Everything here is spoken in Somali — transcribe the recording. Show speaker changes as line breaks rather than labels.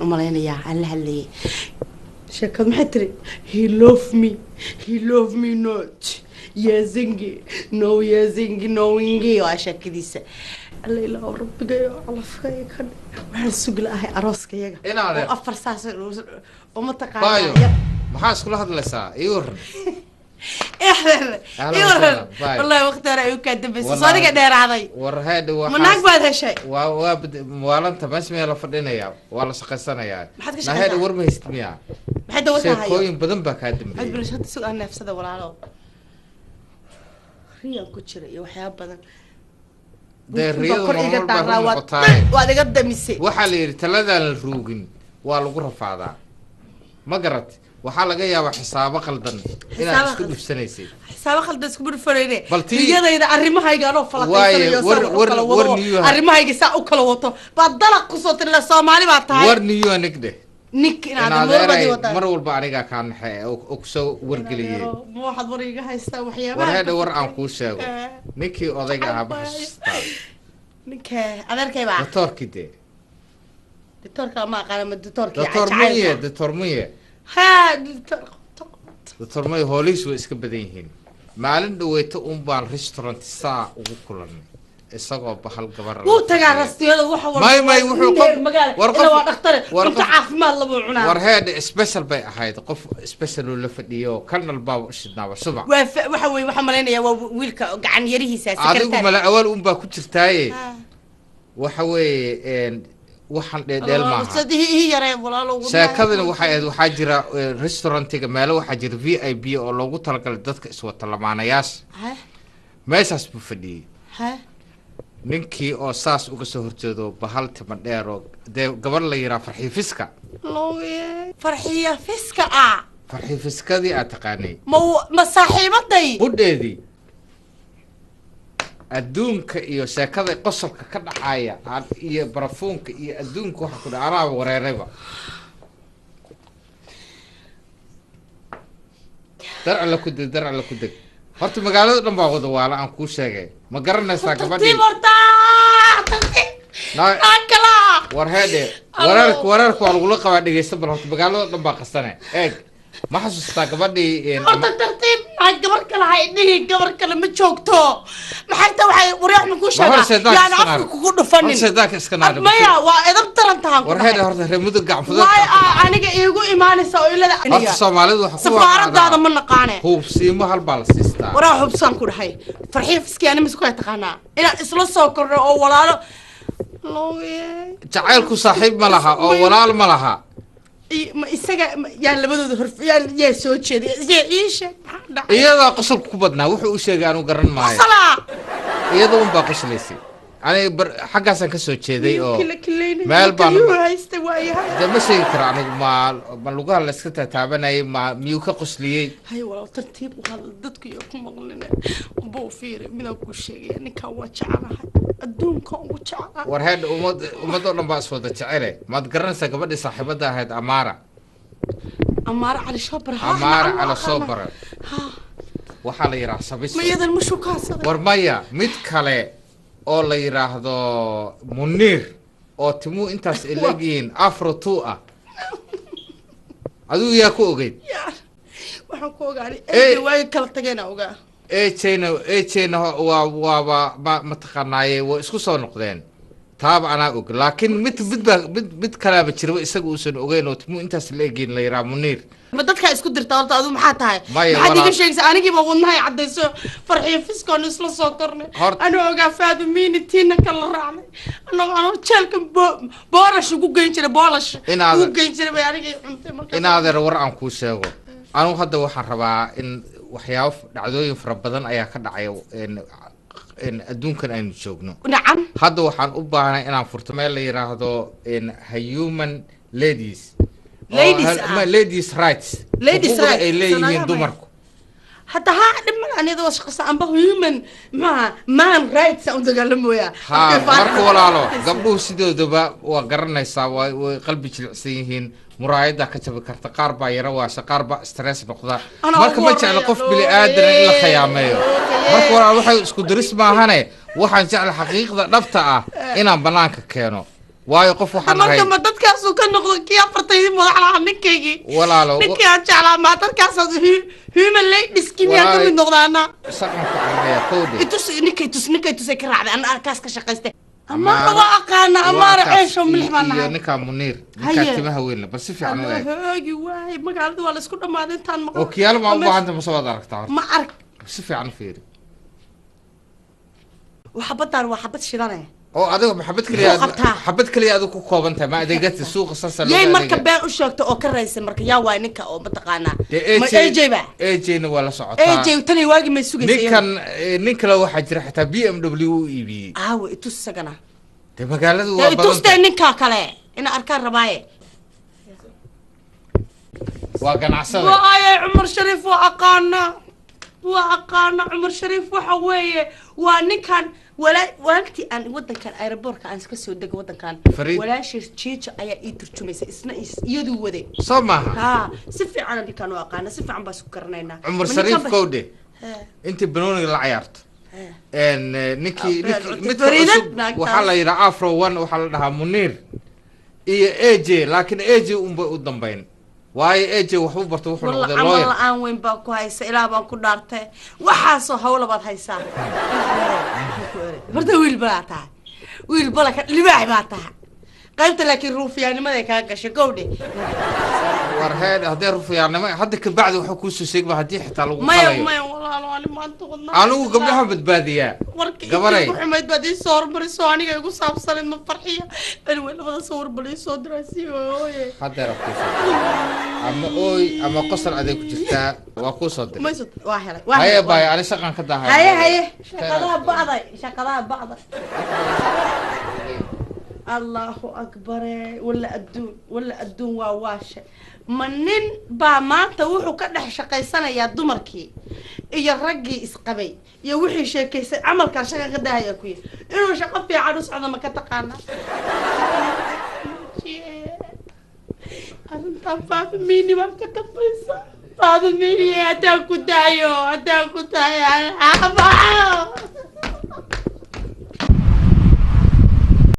Umalaynayaa aan la hadlayay sheekadu maxay tiri? He love me, he love me not, yazingi no, yazingi no ingi. Waa sheekadiisa. Alla ilaa rabbigayo calafkaya ka waxaan sugi la'ahay arooskayaga
Inaad
oo 4 saas uma
Baayo,
taqaanaa.
Maxaa iskula hadlaysaa? Ii waran. Ahlan
iwaran.
Wasahlan, bye.
Wallahi waqti hore ayuu kaa dambaysay soo
Wallahi.
adiga dheeraaday.
War heedhe,
ma naag baad heshay?
Waa maalanta meesha miyaa la fadhinayaa? Waa la shaqaysanayaa.
Maxaad ka
Na heedhe,
shaqaysaa?
War ma haysid miyaa?
Maxay dawa tahayo?
Sheekooyin badan baa kaa
maxaad
dambeeyey.
Bilash hadda sug aan neefsada walaalo, riyaan ku jira iyo waxyaaba badan.
Dee
Buufin baa
riyadu
kor iga
marmar baa
daaraa,
run
waad
noqotaaye.
Waad iga damisay.
Waxaa la yidhi taladaan la ruugin waa lagu rafaadaa, ma garat? Waxaa laga yaabaa xisaabo qaldan inaad
Xisaabo
isku
qaldan.
dhufsanaysay.
Xisaabo khaldan isku burfarayne.
Bal
riyadayda arrimahayga anoo
Waaye,
falaqaysanayo saa wax u kala
war
wado
niyuha.
Arrimahayga saa u kala wato baad dalaq kusoo tiri la Soomaali baa tahay.
War niyo nigdhe.
Nink inaad
inaad
murbadii
eray
wadaa
mar walba anigaa kaa naxe oo kusoo wargeliyey.
Ma waxaad war iga haystaa waxyaabaha
War heedhe,
ka
war aan
fikray.
kuu sheego. Ninkii odayga ahaa ma xasuustaa?
Ninka adeerkay baa
Doctoorkii dee.
Doctoorka ma aqaana, ma doctoorkii
Doctor Muye, doctor Muye.
Ha, doctor.
Doctor Muye hoolihiis way iska badan yihiin. Maalin dhaweyto un baan restaurant saa ugu kulannay isagoo bahal gabar
Wuu tagaa rastiyada waxa walba.
May, wuxuu
nin reer magaala
war
ilaa waa dhakhtare
war
cunto caafimaad labuu cunaa.
War heedhe, special bay ahayd, qof special oo la fadhiyo kanal baaba u shidnaaba subax.
Waa waxa weeye, waxaan malaynayaa waa wiilka gacan yarihiisa
Adigu
secretary.
Mala awaal un baa ku jirtaaye. Waxa weeye waxaan dheedheel maaha.
Sadii ii yaree walaalo.
Sheekadani waxay ahayd, waxaa jira restaurantiga meelo waxaa jira VIP oo loogu talagalay dadka iswata lamaanayaasha.
Ha.
Meeshaas buu fadhiyey.
Ha.
Ninkii oo saas uga soo horjeedo bahal tima dheer oo dee gabar la yiraa Farxiifiska.
Looye Farxiya Fiska ah.
Farxiifiskadii aad taqaanay.
Ma saaxiibaday?
Qudheedii adduunka iyo sheekada qosolka ka dhacaya iyo barafuunka iyo adduunka waxa ku dhaca anaaba wareerayba. Darca la ku deg, darca la ku deg. Horta magaalada dhan baa wada waala aan kuu sheegay. Ma garanaysaa gabadhii?
Tartiib horta, tartiib. Aan kala
War heedhe.
Allo.
Wareerka waa lagula qabaa. Dhegeysta bal horta, magaalada dhan baa qasane. Eeg, ma xasuustaa gabadhii
Horta tartiib, maxay gabar kale hay dhihi? Gabar kale ma joogto. Maxay ta waxay wareex ma kuu
Ma hor
sheegaa
shaydaanka
yaan
iska
afka
naar.
kugu dhufanin.
Hor shaydaanka iska naar.
Maya, waa edab daran tahan ku
War heedhe,
dhahay.
horta reer Mudug gacan fudud.
Waay aniga iigu imaanaysa oo ilada
Horta Soomaalidu waxa ku
safaaradaada ma naqaane.
Hubsiimo hal baa la siistaa.
Waraa xubsaan ku dhahay, Farxiif Fiski ani misku taqaanaa inaan isla soo korno oo walaalo looye.
Jacaylku saaxiib ma laha oo walaal ma laha.
Ma isaga yaa labadooda hor yaa soo jeeday? Yaa ii sheeg maxaa dhacay?
Iyadaa qosolka ku badnaa. Wuxuu u sheegay aanu garan maayo.
Qosolaa.
Iyada un baa qoslaysay. Aniga xaggaasaan ka soo jeeday oo
kila kilaynay
meel baan
haystay waayahay.
Dee ma sheegi karo anigu. Ma lugaha la iska taataabanayay? Ma miyuu ka qosliyey?
Hay walaal, tartiib u hadal, dadku iyo ku maqline buu fiiri. Midaan kuu sheegaya, ninkaan waa jecelahay, adduunkan ugu jecelahay.
War heedh, ummad oo dhan baa iswada jecele. Maad garanaysaa gabadhii saaxiibada ahayd Amaara?
Amaara Cali Shoobare, ha.
Amaara
nacam,
Cali
waa
Shoobare.
Ha.
Waxaa la yidhaha Sabiso.
Ma iyadan ma shukaansaday?
War maya, mid kale oo la yidhaahdo Muniir oo timuu intaas ilegyihiin, afro two ah. Adigu yaa ku ogeyd?
Yaa waxaan ku ogaaday
Eh.
ee waay kala tageena ogaa.
Ejna ejna waa waaba ma mataqaanaaye waa isku soo noqdeen, taaba anaa og. Laakiin mid baa mid kalaaba jiraba isaga uusan ogeyn oo timuu intaas la egyihiin, la yidhaha Muniir.
Ma dadkaa isku dirta horta? Adu maxaa tahay?
Maya,
maxaad iga
walaal.
sheegaysa? Anigiiba wadnahay caddayso. Farxiyo Fiskoon isla soo kornay. Anuu ogaa Faadumiini tiina kala raacnay anagoo anoo jeelka boolash ugu geyn jiray, boolash ugu geyn jiray bay anigay cuntay markaas.
Inaadeer, war aan kuu sheego. Anigu hadda waxaan rabaa in waxyaabo dhacdooyin fara badan ayaa ka dhacaya in adduunkan aynu joogno.
Nacam.
Hadda waxaan u baahnay inaan furto meel la yiraahdo in human ladies oo
Ladies ah.
Ladies rights.
Ladies
xuquuqda
rights.
ay leeyihiin
Sanaga
dumarku.
Hadda haa, dhib male, aniyada waa shaqasa amba human maaha, man rights aan u dagaalamooyaa.
Ha, marka walaalo, gabdhuhu sidoodaba waa garanaysaa, way qalbi jilicsan yihiin, muraayaddaa ka jabi karta, qaar baa yara waasha, qaar baa stress noqda.
Anaa
Marka
ugu
ma jecla
horreeya.
qof bini aadana in la khayaameeyo. Marka walaal, waxay isku diris maahane, waxaan jecla xaqiiqda dhabta ah inaan banaanka keeno. Waayo qof waxaan ahay
Marka ma dadkaasuu ka noqdo kii afartaydii madax lahaa ninkaygii?
Walaalo,
Ninkii aan jeclaa maa dadkaasaad human ladieskii miyaa ka mid noqdaana?
Shaqan ku caynaya kowde.
Itus ninkay, tus ninkay, tusay ka raacday anna kaas ka shaqaystay. Amaara waa aqaana, amaara ceesho milix baan
iyo
nahay.
Ninkaa Muniir, ninkaa
Haye.
timaha weyn leh, bal si fiican u eeg.
Hoogi waay, magaalada waa la isku dhammaaday intaan maqlo.
Ookiyaalo maa u baahanta mase waad aragtaa horta?
Ma ark.
Si fiican u fiiri.
Xabadaan waa xabad shidane.
Oo adiga ma xabad keliya
Muxuu qabtaa?
Xabad keliya adigu ku kooban tahay ma adeegata suuqa saasa looga
Yay marka
adeega.
been u sheegto oo ka raysay marka yaa waay ninka oo mataqaanaa?
Dee
Ma
AJ.
AJ ba?
AJ na waa la socotaa.
AJ tani waagi may sugaysa.
Ninkan nin kale waxaa jira xitaa BMW u iibiyey.
Aawe, itus isagana.
Dee magaaladu
Dee
waa badan
itustee
tahay.
Ninkaa kale ina arkaan rabaaye.
Waa ganacsade.
Waaye Cumar Shariif waa aqaana, waa aqaana Cumar Shariif. Waxa weeye waa ninkan walaa waagtii aan wadankan aeroboortka aan iska soo dego wadankan.
Fariid.
Walaashiis Jiija ayaa ii turjumaysa, isna iyaduu waday.
Soo maaha?
Ha, si fiican ninkan u aqaana, si fiican baa isku garanaynaa.
Cumar
Ma
Shariif
ninkan
kowdhe.
He,
Intii banooniga la cayaarto
he.
Ninkii
Afraad,
ninkii
cunto
midka
fariidad
cusub
naagtaas.
Waxaa la yidhaha Afro One, waxaa la dhahaa Muniir iyo AJ, laakiin AJ unbay u dambayn waayo AJ waxbuu barto, wuxuu
Walla
noqday
camal
lawyer.
La-aan weyn baa ku haysa, ilaa baan ku dhaartay, waxaasoo hawla baad haysaa. Horta wiil balaa tahay, wiil bala ka libaax baa tahay qaybta, laakiin ruufiyaanimaday kaa gashay gowdhe.
War hee, haddee rufiyaannimo hadda kabacdi waxaa kuusoo sheegma haddii xitaa lagu
Maya
qalayo.
Maya walaalo, ani maanta wadnaa
Anigu gabdhaha badbaadiyaa.
Warka
Gabaray.
intii ugu xumayd baad ii soo hormariso aniga igu saabsanayd ma farxiya. Anyway, labada sawir bal ii soo diraa si ooye.
Haddeer waa kuusoo diray. Ama ooy ama qosol aday ku jirtaa, waa kuusoo diray.
Mayso, waa helay, waa
Haye
helay.
baay, ani shaqan ka dahay.
Haye haye, shaqadaha ba'day, shaqadaha ba'day. Allahu akbare, wala adduun, wala adduun waa waashe. Ma nin baa maanta wuxuu ka dhex shaqaysanayaa dumarkii iyo raggii isqabay iyo wixii sheekaysay camalkan shaqa ka daahaya ku yiri inuu shaqo fiican u socdo ma ka taqaanaa? Arrintan Faafimiini baa ka dambaysa. Faafimiini haddaan ku daayo, haddaan ku daayo.